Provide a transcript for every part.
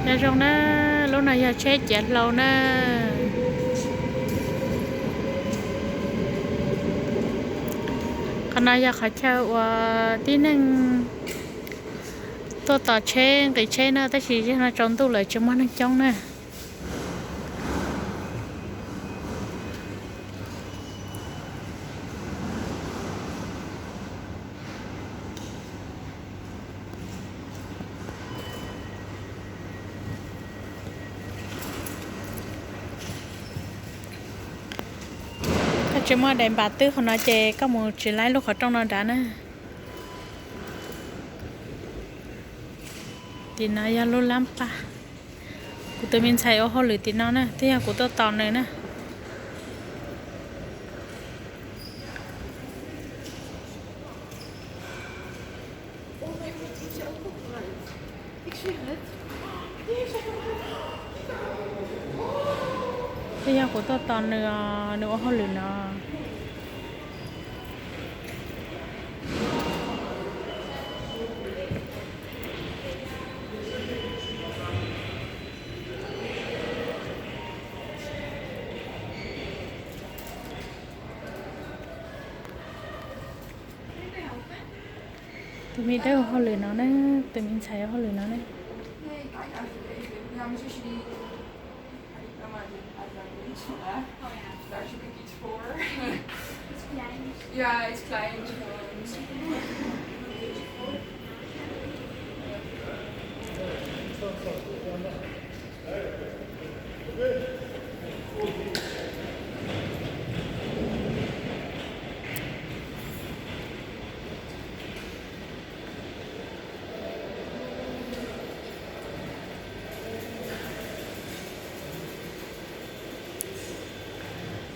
Nyob zoo na, lub no yog tsheb ciav hlau na. Qhov no yog qhov chaw uas tib neeg tuaj tos tsheb nqis tsheb na, tab sis zaum no tsaus ntuj lawm tsis muaj neeg coob na. Koj tsis muaj daim npam twb qhov no ces koj mus tsis laib lub qhov rooj no nrad na. Tim no yog lub lab paj. Kuv tus me ntxhais ua hauj lwm tim no na, twb yog kuv tuaj tos nws na. Twb yog kuv tuaj tos nws, nws ua hauj lwm no. Tus me dab ua hauj lwm no na, tus me ntxhais ua hauj lwm no na.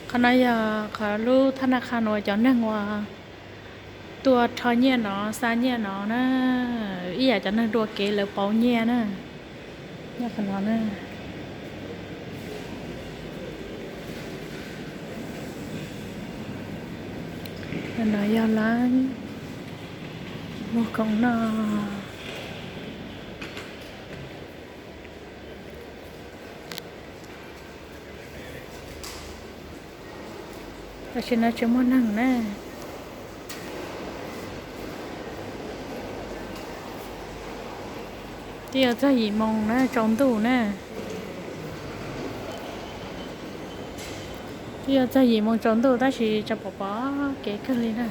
Qhov no yog qhov lub thab na kha uas cov neeg uas tuaj rho nyiaj no, xa nyiaj no na, ib yam cov neeg dua kev lawv pauv nyiaj na. Nyob qhov no na. No yog lawv muag khoom no. Tam sim no tsis muaj neeg na. Twb yuav txog yim moos na, tsaus ntuj na. Twb yuav txog yim moos tsaus ntuj tab sis tseem pom pom kev kawg li na.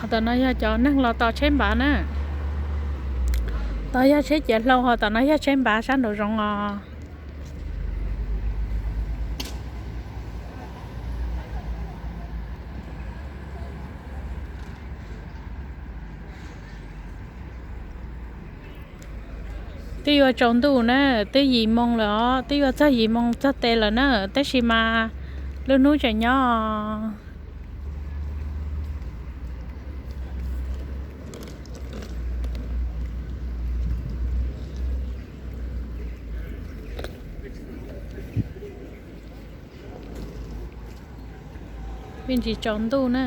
Qhov tom no yog cov neeg los tos tsheb npav na. Tod yog tsheb ciav hlau, ho tom no yog tsheb npav sab nraum zoov os. Twb yuav tsaus ntuj na, twb yim moos lawm os, twb yuav txog yim moos txog tes lawm na, tab sis mas lub hnub tseem nyob. Me ntsis tsaus ntuj na.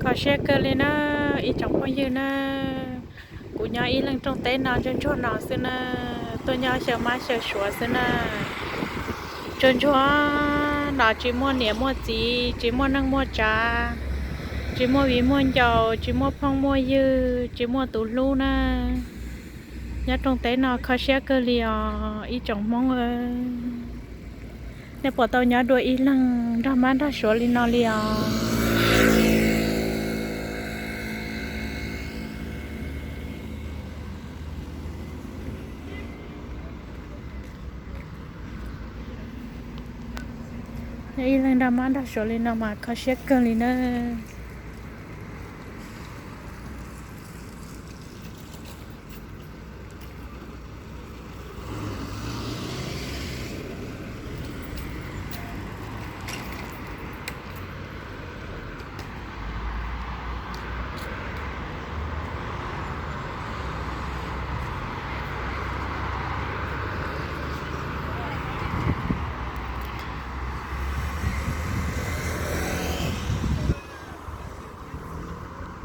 Kho siab kawg li na, ib tsoom phooj ywg na, kuv nyob ib leeg rooj teb no ntsuag ntsuag no xwb na, tuaj nyob xyaw mab xyaw suav xwb na. Ntsuag ntsuag no tsis muaj niam muaj txiv, tsis muaj neej muaj tsav, tsis muaj viv muaj ncaus, tsis muaj phooj muaj ywg, tsis muaj tus hlub na. Nyob rooj teb no kho siab kawg li os ib tsoom Hmoob. Nej puas tau nyob dua ib leeg nrog mab nrog suav li no li os? Nyob ib leeg nrog mab nrog suav li no mas kho siab kawg li na.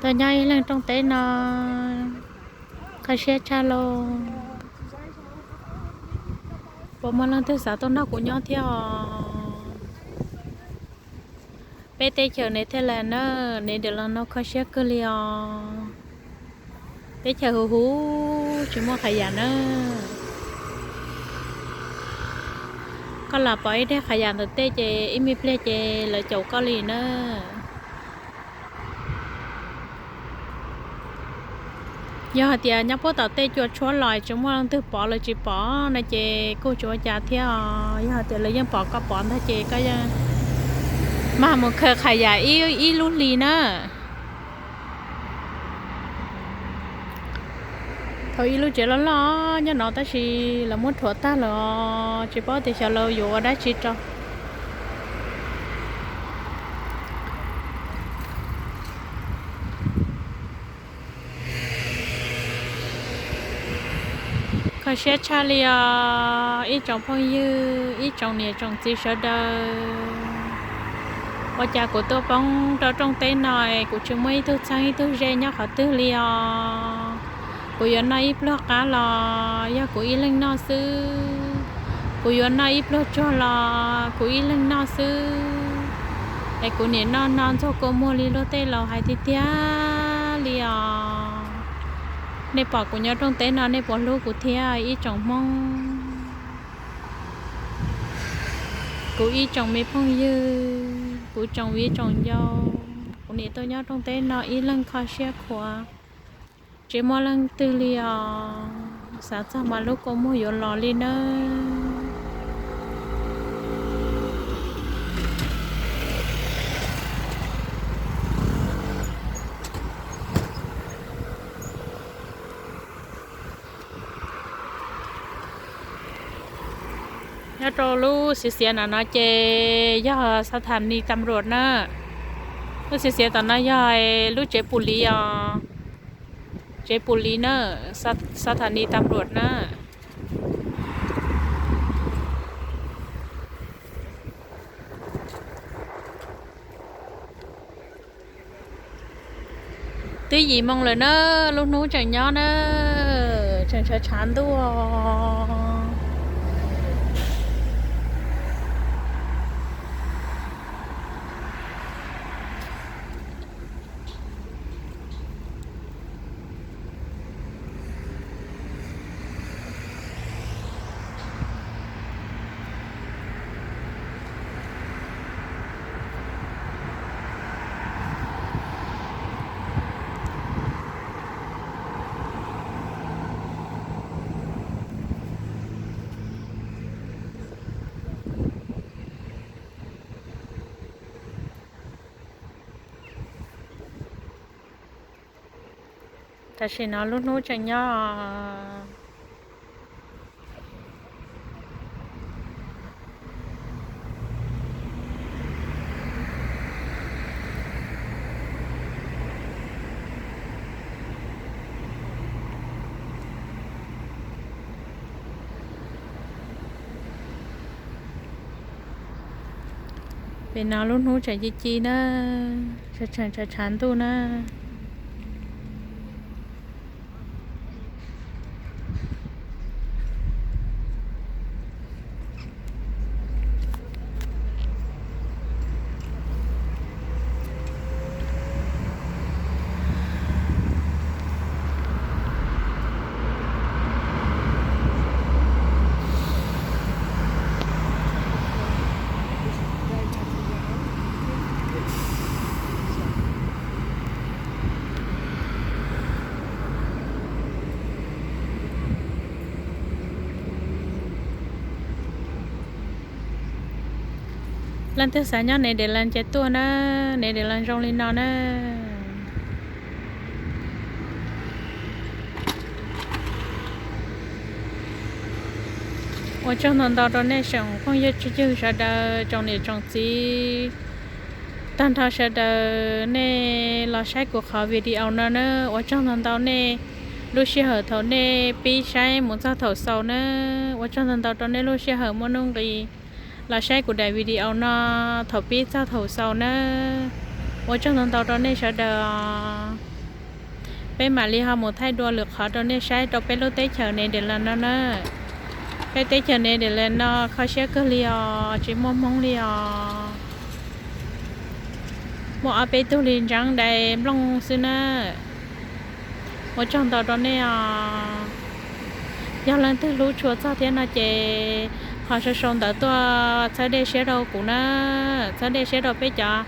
Tuaj nyob ib leeg rooj teb no kho siab tshaj lauj. Puas muaj leej twg xav tuaj nrog kuv nyob thiab os? Peb teb chaws Netherlands na, Netherlands no kho siab kawg li os. Teb chaws huv huv tsis muaj qhov yam na. Koj los pom ib daig qhov yam ntawm tej ces ib me pliag ces lawv caum koj li na. Yog hais tias nyob puag tom tej cua tshuab los tsis muaj leej twg pom lawv tsis pom no ces kuj tsis ua cas thiab os. Yog hais tias lawv yeej pom koj pom ntag ces koj yeej maj mus khaws qhov yam ib lub hli na. Thaum ib lub tsev loj loj nyob no tab sis lawv muab rhuav tag lawm os, tsis paub tias xyov lawv yuav ua dab tsi rau. Kho siab tshaj li os ib tsoom phooj ywg, ib tsoom niam tsoom txiv sawv daws. Ua cas kuv tuaj poob rau rooj teb no, kuv tsis muaj ib tug txheeb ib tug ze nyob qhov twg li os. Kuv yuav noj ib pluag qab los yog kuv ib leeg noj xwb, kuv yuav noj ib pluag tsuag los kuv ib leeg noj xwb. Es kuv nim no no ntxuag kua muag li luag tej laus hais tiag tiag li os. Nej pom kuv nyob rooj teb no nej puas hlub kuv thiab ib tsoom Hmoob? Kuv ib tsoom me phooj ywg, kuv tsoom viv tsoom ncaus, kuv nim tuaj nyob rooj teb no ib leeg kho siab khuav, tsis muaj leej twg li os. Xav txog mas lub kua muag yuav los li nawb. Nyob rau lub xiav xiav no no ces yog xav tham nis tam ruam na. Lub xiav xiav tom no yog lub tsev pum liv os. Tsev pum liv na, xav tham nis tam ruam na. Twb yim moo lawm na, lub hnub tseem nyob na, tseem tshav tshav ntuj. Tam sim no lub hnub tseem nyob. Pem no lub hnub tseem ci ci na, tseem tshav tshav ntuj na. Leej twg xav nyob Netherlands ces tuaj na, Netherlands zoo li no na. Ua tsaug ntau ntau rau nej tsoom phooj ywg sawv daws, tsoom niam tsoom txiv, tag nrho sawv daws nej los saib kuv qhov video no na. Ua tsaug ntau ntau nej lub sij hawm thaum nej pib saib mus txog thaum xaus na. Ua tsaug ntau ntau rau nej lub sij hawm muaj nuj nqis los saib kuv daim video no thaum pib txog thaum xaus na. Ua tsaug ntau ntau rau nej sawv daws. Peb mam li ho mus thaij dua lwm qhov rau nej saib rau peb lub teb chaws Netherlands no na. Peb teb chaws Netherlands no kho siab kawg li os, tsis muaj Hmoob li os. Muaj ob peb tug li ntseeb dai nplooj xwb na. Ua tsaug ntau rau nej os. Yog leej twg hlub tshua txog thiab no ces ho sau sau ntawv tuaj txhawb dej siab rau kuv na, txhawb dej siab rau peb cov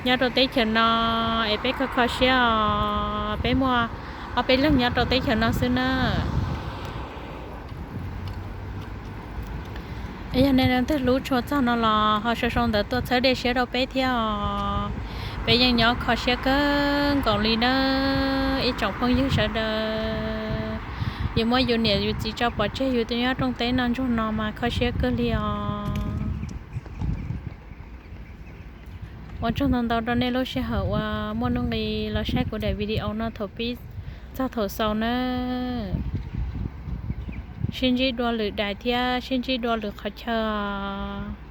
nyob rau teb chaws no es peb kho kho siab os, peb muaj ob peb leeg nyob rau teb chaws no xwb na. Yog nej leej twg hlub tshua txog no los ho sau sau ntawv tuaj txhawb dej siab rau peb thiab os. Peb yeej nyob kho siab kawg nkaus li na ib tsoom phooj ywg sawv daws. Yus muab yus niam yus txiv tso pov tseg yus tuaj nyob rooj teb no ntsuag no mas kho siab kawg li os. Ua tsaug ntau ntau rau nej lub sij hawm uas muaj nuj nqis los saib kuv daim video no thaum pib txog thaum xaus na. Sib ntsib dua lwm daim thiab sib ntsib dua lwm qhov chaw os.